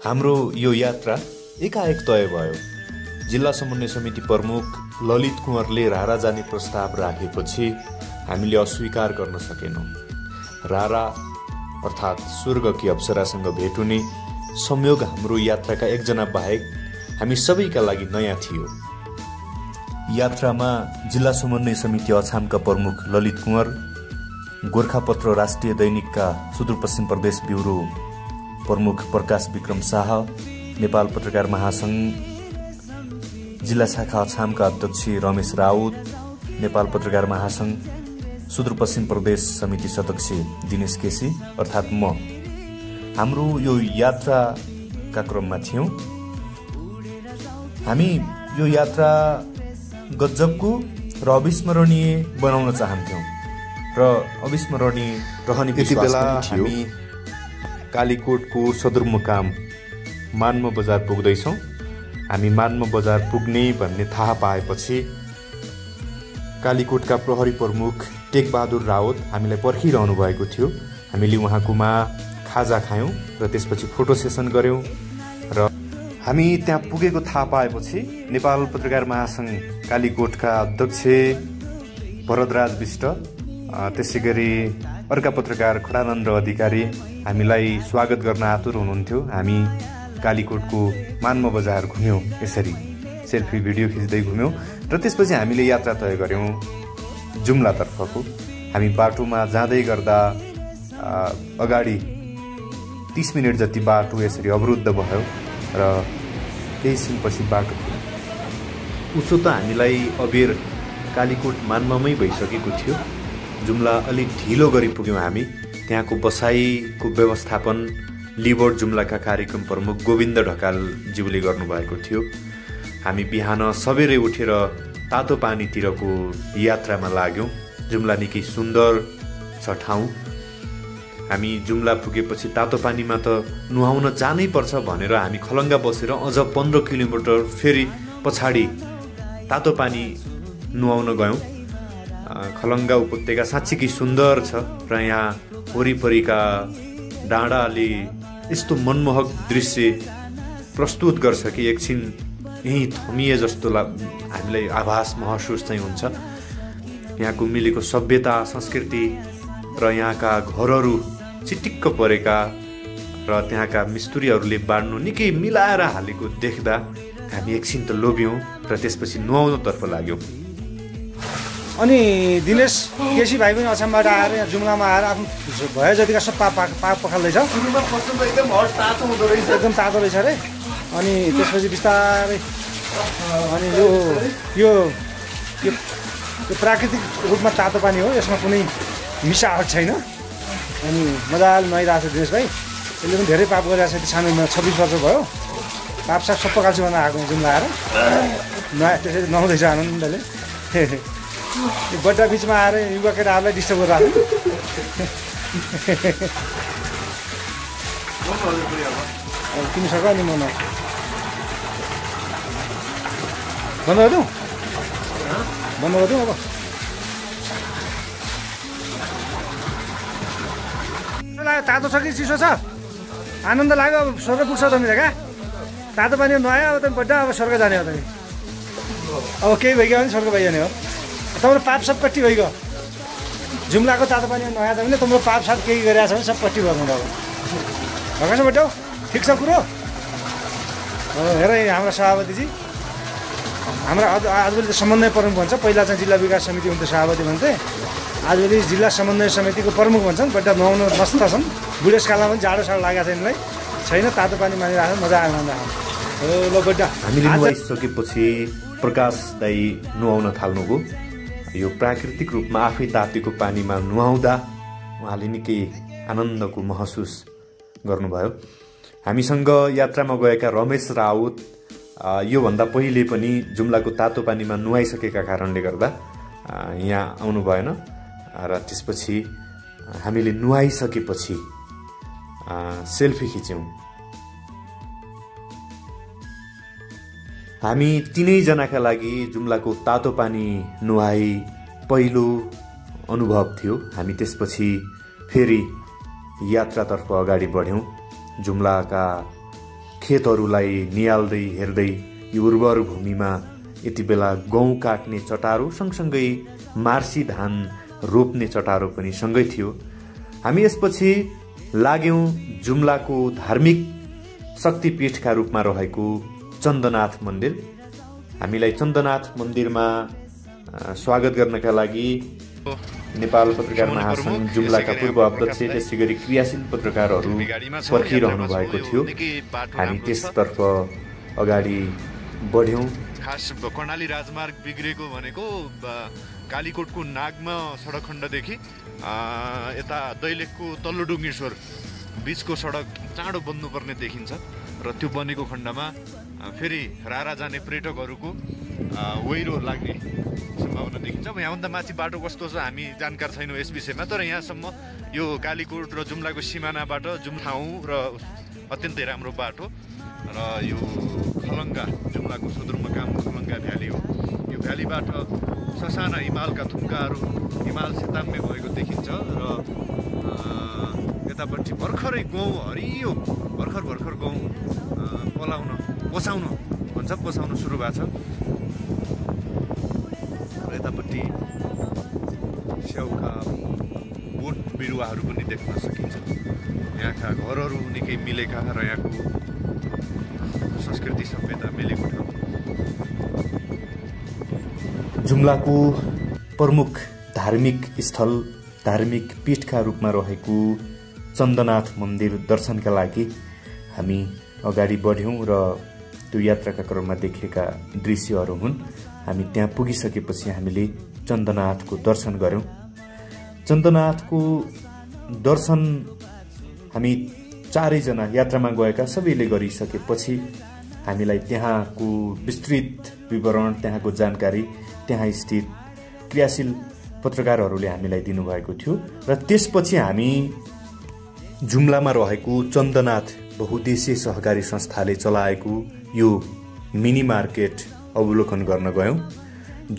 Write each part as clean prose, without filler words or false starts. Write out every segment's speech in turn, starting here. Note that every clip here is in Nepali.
हाम्रो यो यात्रा एकाएक तय भयो। जिल्ला समन्वय समिति प्रमुख ललित कुँवरले रारा जाने प्रस्ताव राखेपछि हामीले अस्वीकार गर्न सकेनौँ। रारा अर्थात् स्वर्गकी अप्सरासँग भेट हुने संयोग हाम्रो यात्राका एकजना बाहेक हामी सबैका लागि नयाँ थियो। यात्रामा जिल्ला समन्वय समिति अछामका प्रमुख ललित कुँवर, गोरखापत्र राष्ट्रिय दैनिकका सुदूरपश्चिम प्रदेश ब्युरो प्रमुख प्रकाश विक्रम शाह, नेपाल पत्रकार महासंघ जिल्ला शाखा अछामका अध्यक्ष रमेश राउत, नेपाल पत्रकार महासंघ सुदूरपश्चिम प्रदेश समिति सदस्य दिनेश केसी अर्थात् म, हाम्रो यो यात्राका क्रममा थियौँ। हामी यो यात्रा गजबको र अविस्मरणीय बनाउन चाहन्थ्यौँ र अविस्मरणीय रहने विश्वास पनि थियो। हामी कालीकोटको सदरमुकाम मान्म बजार पुग्दैछौँ। हामी मान्म बजार पुग्ने भन्ने थाहा पाएपछि कालीकोटका प्रहरी प्रमुख टेकबहादुर राउत हामीलाई पर्खिरहनु भएको थियो। हामीले उहाँकोमा खाजा खायौँ र त्यसपछि फोटो सेसन गऱ्यौँ र हामी त्यहाँ पुगेको थाहा पाएपछि नेपाल पत्रकार महासंघ कालीकोटका अध्यक्ष भरतराज विष्ट, त्यसै गरी अर्का पत्रकार खडानन्द अधिकारी हामीलाई स्वागत गर्न आतुर हुनुहुन्थ्यो। हामी कालीकोटको मान्म बजार घुम्यौँ, यसरी सेल्फी भिडियो खिच्दै घुम्यौँ र त्यसपछि हामीले यात्रा तय गऱ्यौँ जुम्लातर्फको। हामी बाटोमा जाँदै गर्दा अगाडि 30 मिनट जति बाटो यसरी अवरुद्ध भयो र केही छिनपछि बाटो पुग्यो। उसो त हामीलाई अबेर कालीकोट मान्ममै भइसकेको थियो। जुम्ला अलिक ढिलो गरी पुग्यौँ हामी। त्यहाँको बसाइको व्यवस्थापन लिबर्ड जुम्लाका कार्यक्रम प्रमुख गोविन्द ढकालज्यूले गर्नुभएको थियो। हामी बिहान सबेरै उठेर तातो पानीतिरको यात्रामा लाग्यौँ। जुम्ला निकै सुन्दर छ ठाउँ। हामी जुम्ला पुगेपछि तातो पानीमा त नुहाउन जानै पर्छ भनेर हामी खलङ्गा बसेर अझ 15 किलोमिटर फेरि पछाडि तातो पानी नुहाउन गयौँ। खलङ्गा उपत्यका साँच्चीकै सुन्दर छ र यहाँ वरिपरिका डाँडाले यस्तो मनमोहक दृश्य प्रस्तुत गर्छ कि एकछिन यहीँ थमिए जस्तो हामीलाई आभास महसुस चाहिँ हुन्छ। यहाँको मिलेको सभ्यता संस्कृति र यहाँका घरहरू चिटिक्क परेका र त्यहाँका मिस्त्रीहरूले बाँड्नु निकै मिलाएर हालेको देख्दा हामी एकछिन त लोभ्यौँ र त्यसपछि नुहाउनतर्फ लाग्यौँ। अनि दिनेश केसी भाइ पनि अछामबाट आएर यहाँ जुम्लामा आएर आफ्नो भए जतिका सब पाक पखाल्दैछ। एकदम तातो रहेछ अरे। अनि त्यसपछि बिस्तारै अनि यो प्राकृतिक रूपमा तातो पानी हो, यसमा कुनै मिसावट छैन। अनि मजाले नुहाइरहेको छ दिनेश भाइ। यसले पनि धेरै पाप गरिरहेको छ। सानोमा 26 वर्ष भयो। पाप साप सब पखाल्छु भनेर आएको जुम्ला आएर त्यसरी नुहाउँदैछ आनन्दले। यो गड्डा बिचमा आएर युवा केटाहरूलाई डिस्टर्ब गरिरहेको किन सक नि म बन्द गरिदिउँ अब। तातो छ कि चिसो छ? आनन्द लाग्यो। अब स्वर्ग पुग्छ त मेरो क्या। तातो पानी नुहायो अब त बड्डा अब स्वर्ग जाने हो त। अब केही भइगयो भने स्वर्ग भइजाने हो। तपाईँको पाप सब पट्टी भइगयो। जुम्लाको तातो पानी नुहायो भने तपाईँको पाप साप केही गरिरहेको छ भने सब पट्टी भर्नु अब भएको छ बड्डो। ठिक छ कुरो। हेर हाम्रो सभापतिजी, हाम्रो आजभोलि त समन्वय प्रमुख भन्छ। पहिला चाहिँ जिल्ला विकास समिति हुन्थ्यो सभापति भन्थे। आजभोलि जिल्ला समन्वय समितिको प्रमुख भन्छन्। बड्डा नुहाउन मस्त छन्। बुढेसकालमा पनि जाडो साडो लागेको छैन छैन। तातो पानी मानिरहेको मजा आनन्द आयो। ल बड्डा हामीले नुहाइसकेपछि प्रकाश दाई नुहाउन थाल्नुभयो। यो प्राकृतिक रूपमा आफै तातेको पानीमा नुहाउँदा उहाँले निकै आनन्दको महसुस गर्नुभयो। हामीसँग यात्रामा गएका रमेश राउत योभन्दा पहिले पनि जुम्लाको तातो पानीमा नुहाइसकेका कारणले गर्दा यहाँ आउनु भएन र त्यसपछि हामीले नुहाइसकेपछि सेल्फी खिच्यौँ। हामी तीनैजनाका लागि जुम्लाको तातो पानी नुहाई पहिलो अनुभव थियो। हामी त्यसपछि फेरि यात्रातर्फ अगाडि बढ्यौँ। जुम्लाका खेतहरूलाई नियाल्दै हेर्दै यो उर्वर भूमिमा यति बेला गहुँ काट्ने चटारो सँगसँगै मार्सी धान रोप्ने चटारो पनि सँगै थियो। हामी यसपछि लाग्यौं जुम्लाको धार्मिक शक्तिपीठका रूपमा रहेको चन्द्रनाथ मन्दिर। हामीलाई चन्द्रनाथ मन्दिरमा स्वागत गर्नका लागि नेपाल पत्रकार महासंघ जुम्लाका पूर्व अध्यक्ष त्यसै गरी क्रियाशील पत्रकारहरू पर्खिरहनु भएको थियो। हामी त्यसतर्फ अगाडि बढ्यौं। खास कर्णाली राजमार्ग बिग्रेको भनेको कालीकोटको नागमा सडक खण्डदेखि यता दैलेखको तल्लो डुङ्गेश्वर बीचको सडक चाँडो बन्नुपर्ने देखिन्छ र त्यो बनेको खण्डमा फेरि रारा जाने पर्यटकहरूको वैरो लाग्ने सम्भावना देखिन्छ। यहाँभन्दा माथि बाटो कस्तो छ हामी जानकार छैनौँ यस विषयमा, तर यहाँसम्म यो कालीकोट र जुम्लाको सिमानाबाट जुम ठाउँ र अत्यन्तै राम्रो बाटो र यो खलङ्गा जुम्लाको सदरमुकाम खलङ्गा भ्याली हो। यो भ्यालीबाट ससाना हिमालका थुम्काहरू हिमाल सेताम्मे भएको देखिन्छ र यतापट्टि भर्खरै गहुँ हरियो भर्खर गहुँ पोसाउन सुरु भएको छ र यतापट्टि स्याउका बोट बिरुवाहरू पनि देख्न सकिन्छ। यहाँका घरहरू निकै मिलेका र यहाँको संस्कृति सभ्यता मिलेको ठाउँ। जुम्लाको प्रमुख धार्मिक स्थल धार्मिक पीठका रूपमा रहेको चन्द्रनाथ मन्दिर दर्शनका लागि हामी अगाडि बढ्यौं र त्यो यात्राका क्रममा देखेका दृश्यहरू हुन्। हामी त्यहाँ पुगिसकेपछि हामीले चन्द्रनाथको दर्शन गर्यौं। चन्द्रनाथको दर्शन हामी चारैजना यात्रामा गएका सबैले गरिसकेपछि हामीलाई त्यहाँको विस्तृत विवरण त्यहाँको जानकारी त्यहाँ स्थित क्रियाशील पत्रकारहरूले हामीलाई दिनुभएको थियो र त्यसपछि हामी जुम्लामा रहेको चन्द्रनाथ बहुद्देश्य सहकारी संस्थाले चलाएको यो मिनी मार्केट अवलोकन गर्न गयौं।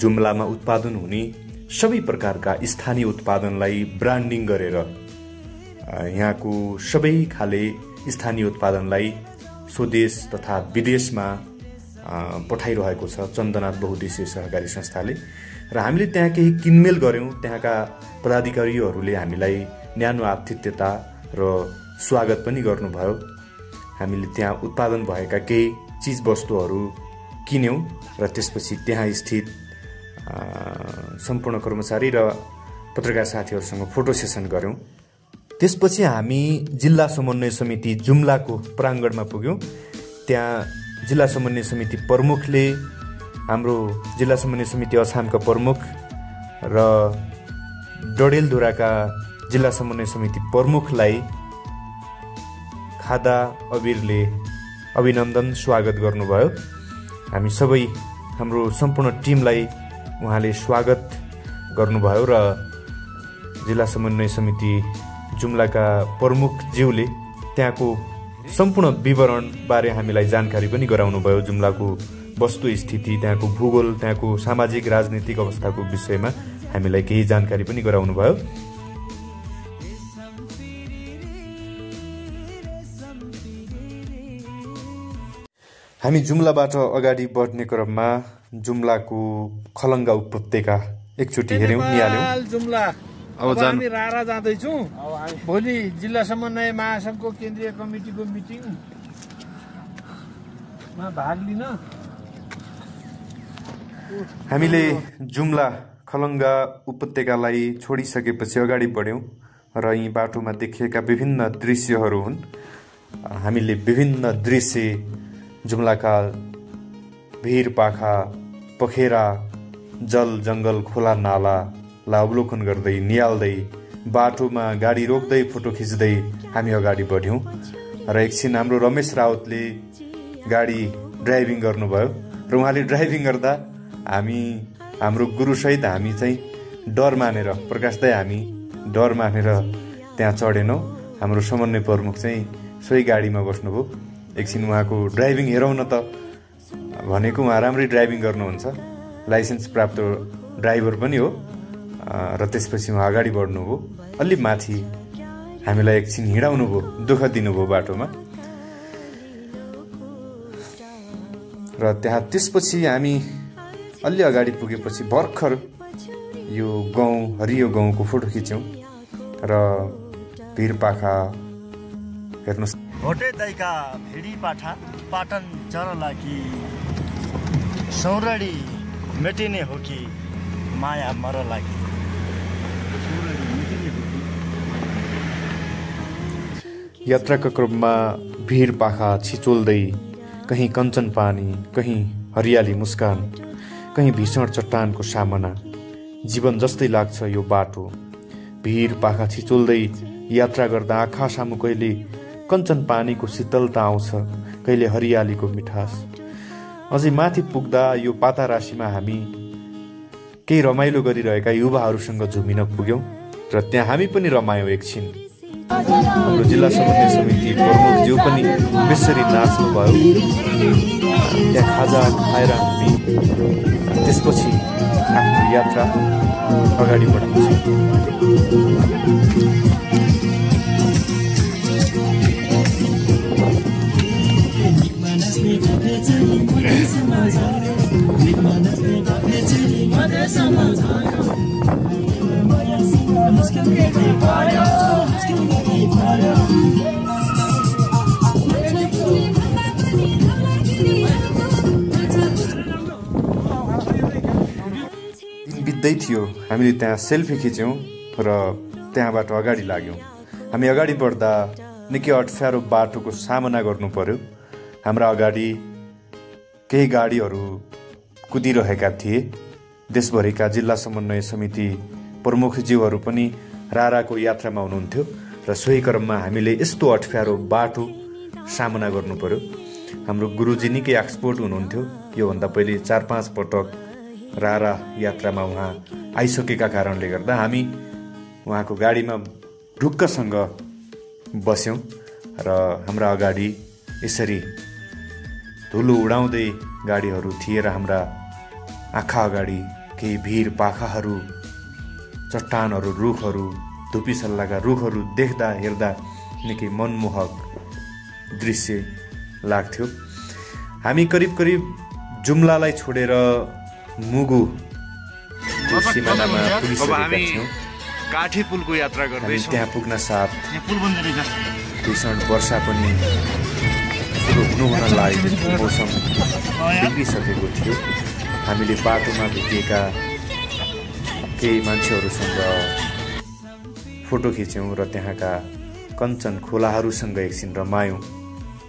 जुम्लामा उत्पादन हुने सबै प्रकारका स्थानीय उत्पादनलाई ब्रान्डिङ गरेर यहाँको सबै खाले स्थानीय उत्पादनलाई स्वदेश तथा विदेशमा पठाइरहेको छ चन्द्रनाथ बहुद्देश्य सहकारी संस्थाले र हामीले त्यहाँ केही किनमेल गर्यौं। त्यहाँका पदाधिकारीहरूले हामीलाई न्यानो आतिथ्यता र स्वागत पनि गर्नुभयो। हामीले त्यहाँ उत्पादन भएका केही चीज वस्तुहरू किन्यौं र त्यसपछि त्यहाँ स्थित सम्पूर्ण कर्मचारी र पत्रकार साथीहरूसँग फोटो सेसन गर्यौं। त्यसपछि हामी जिल्ला समन्वय समिति जुम्लाको प्राङ्गणमा पुग्यौं। त्यहाँ जिल्ला समन्वय समिति प्रमुखले हाम्रो जिल्ला समन्वय समिति अछामका प्रमुख र डडेलधुराका जिल्ला समन्वय समिति प्रमुखलाई खादा अबिरले अभिनन्दन स्वागत गर्नुभयो। हामी सबै हाम्रो सम्पूर्ण टिमलाई उहाँले स्वागत गर्नुभयो र जिल्ला समन्वय समिति जुम्लाका प्रमुखज्यूले त्यहाँको सम्पूर्ण विवरण बारे हामीलाई जानकारी पनि गराउनुभयो। जुम्लाको वस्तुस्थिति त्यहाँको भूगोल त्यहाँको सामाजिक राजनीतिक अवस्थाको विषयमा हामीलाई केही जानकारी पनि गराउनुभयो। हामी जुम्लाबाट अगाडि बढ्ने क्रममा जुम्लाको खलङ्गा उपत्यका एकचोटि हेर्यौं निहाल्यौं। जुम्ला अब हामी रारा जाँदैछौँ। भोलि जिल्ला समन्वय महासंघको केन्द्रीय कमिटीको मिटिङमा भाग लिन हामीले जुम्ला खलङ्गा उपत्यकालाई छोडिसकेपछि अगाडि बढ्यौं र यी बाटोमा देखिएका विभिन्न दृश्यहरू हुन्। हामीले विभिन्न दृश्य जुम्लाका भिरपाखा पखेरा जल जंगल खोला नालालाई अवलोकन गर्दै निहाल्दै बाटोमा गाडी रोक्दै फोटो खिच्दै हामी अगाडि बढ्यौं र एकछिन हाम्रो रमेश राउतले गाडी ड्राइभिङ गर्नुभयो र उहाँले ड्राइभिङ गर्दा हामी हाम्रो गुरुसहित हामी चाहिँ डर मानेर प्रकाश दाइ हामी डर मानेर त्यहाँ चढेनौं। हाम्रो समन्वय प्रमुख चाहिँ सोही गाडीमा बस्नुभयो। एकछिन उहाँको ड्राइभिङ हेरौँ न त भनेको उहाँ राम्रै ड्राइभिङ गर्नुहुन्छ, लाइसेन्स प्राप्त ड्राइभर पनि हो र त्यसपछि उहाँ अगाडि बढ्नुभयो। अलि माथि हामीलाई एकछिन हिँडाउनु भयो, दुःख दिनुभयो बाटोमा। र त्यहाँ त्यसपछि हामी अलि अगाडि पुगेपछि भर्खर यो गाउँ हरियो गाउँको फोटो खिच्यौँ र भिरपाखा हेर्नुहोस्। भोटे दाइका भेडी पाठा पाटन चरला कि सौरडी मेटिने हो कि माया मरला कि। यात्राका क्रममा भिरपाखा छिचोल्दै कहीँ कञ्चन पानी, कहीँ हरियाली मुस्कान, कहीँ भीषण चट्टानको सामना। जीवन जस्तै लाग्छ यो बाटो। भिरपाखा छिचोल्दै यात्रा गर्दा आँखा सामु कहिले कञ्चन पानीको शीतलता आउँछ, कहिले हरियालीको मिठास। अझै माथि पुग्दा यो पाताराशीमा हामी केही रमाइलो गरिरहेका युवाहरूसँग झुमिन पुग्यौँ र त्यहाँ हामी पनि रमायौँ एकछिन। हाम्रो जिल्ला समन्वय समिति प्रमुखज्यू पनि बेसरी नाच्नुभयो। त्यहाँ खाजा खाएर हामी त्यसपछि आफ्नो यात्रा अगाडि बढाउँछौँ। दिन बित्दै थियो, हामीले त्यहाँ सेल्फी खिच्यौँ र त्यहाँबाट अगाडि लाग्यौँ। हामी अगाडि बढ्दा निकै अप्ठ्यारो बाटोको सामना गर्नु पर्यो। हाम्रा अगाडि केही गाडीहरू कुदिरहेका थिए। देशभरिका जिल्ला समन्वय समिति प्रमुखज्यूहरू पनि राराको यात्रामा हुनुहुन्थ्यो र सोही क्रममा हामीले यस्तो अप्ठ्यारो बाटो सामना गर्नु पर्यो। हाम्रो गुरुजी निकै एक्सपर्ट हुनुहुन्थ्यो। योभन्दा पहिले 4-5 पटक रारा यात्रामा उहाँ आइसकेका कारणले गर्दा हामी उहाँको गाडीमा ढुक्कसँग बस्यौँ र हाम्रा अगाडि यसरी धुलो उडाउँदै गाडीहरू थिए र हाम्रा आँखा अगाडि केही भिर पाखाहरू, चट्टानहरू, रुखहरू, धुपीसल्लाका रुखहरू देख्दा हेर्दा निकै मनमोहक दृश्य लाग्थ्यो। हामी करिब जुम्लालाई छोडेर मुगु सिमानामा पुगिसकेका थियौँ। काठे पुलको यात्रा गर्दैछौँ। त्यहाँ पुग्न साथ भीषण वर्षा पनि सुरु हुन लागेको मौसम बिग्रिसकेको थियो। हामीले बाटोमा भेटिएका केही मान्छेहरूसँग फोटो खिच्यौँ र त्यहाँका कञ्चन खोलाहरूसँग एकछिन रमायौँ।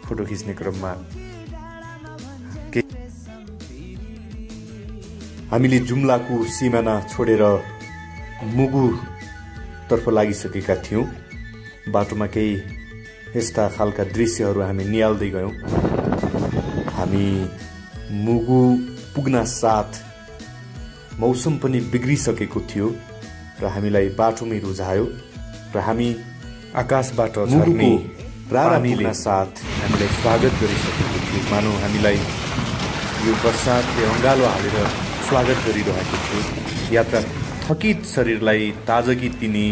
फोटो खिच्ने क्रममा हामीले जुम्लाको सिमाना छोडेर मुगुतर्फ लागिसकेका थियौँ। बाटोमा केही यस्ता खालका दृश्यहरू हामी निहाल्दै गयौँ। हामी मुगु पुग्न साथ मौसम पनि बिग्रिसकेको थियो र हामीलाई बाटोमै रुझायो र हामी आकाशबाट झर्ने रारामीले साथ हामीलाई स्वागत गरिसकेको थियो। मानौ हामीलाई यो बर्सातले अँगालो हालेर स्वागत गरिरहेको थियो। यात्रा थकित शरीरलाई ताजगी दिने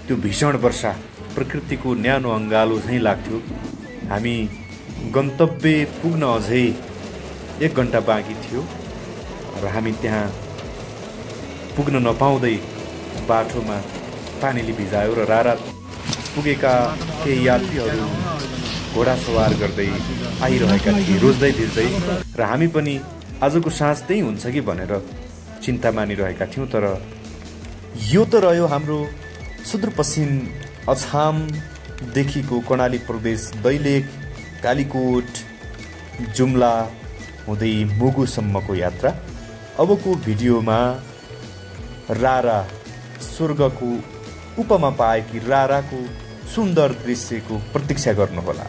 त्यो भीषण वर्षा प्रकृतिको न्यानो अँगालो झैँ लाग्थ्यो। हामी गन्तव्य पुग्न अझै 1 घन्टा बाँकी थियो र हामी त्यहाँ पुग्न नपाउँदै बाटोमा पानीले भिजायो र रारा पुगेका केही यात्रीहरू घोडा सवार गर्दै आइरहेका थिए, रोज्दै भिज्दै, र हामी पनि आजको साँझ त्यही हुन्छ कि भनेर चिन्ता मानिरहेका थियौँ। तर यो त रह्यो हाम्रो सुदूरपश्चिम अछामदेखिको कर्णाली प्रदेश दैलेख, कालीकोट, जुम्ला हुँदै मुगुसम्मको यात्रा। अबको भिडियोमा रारा स्वर्गको उपमा पाएकी राराको सुन्दर दृश्यको प्रतीक्षा गर्नुहोला।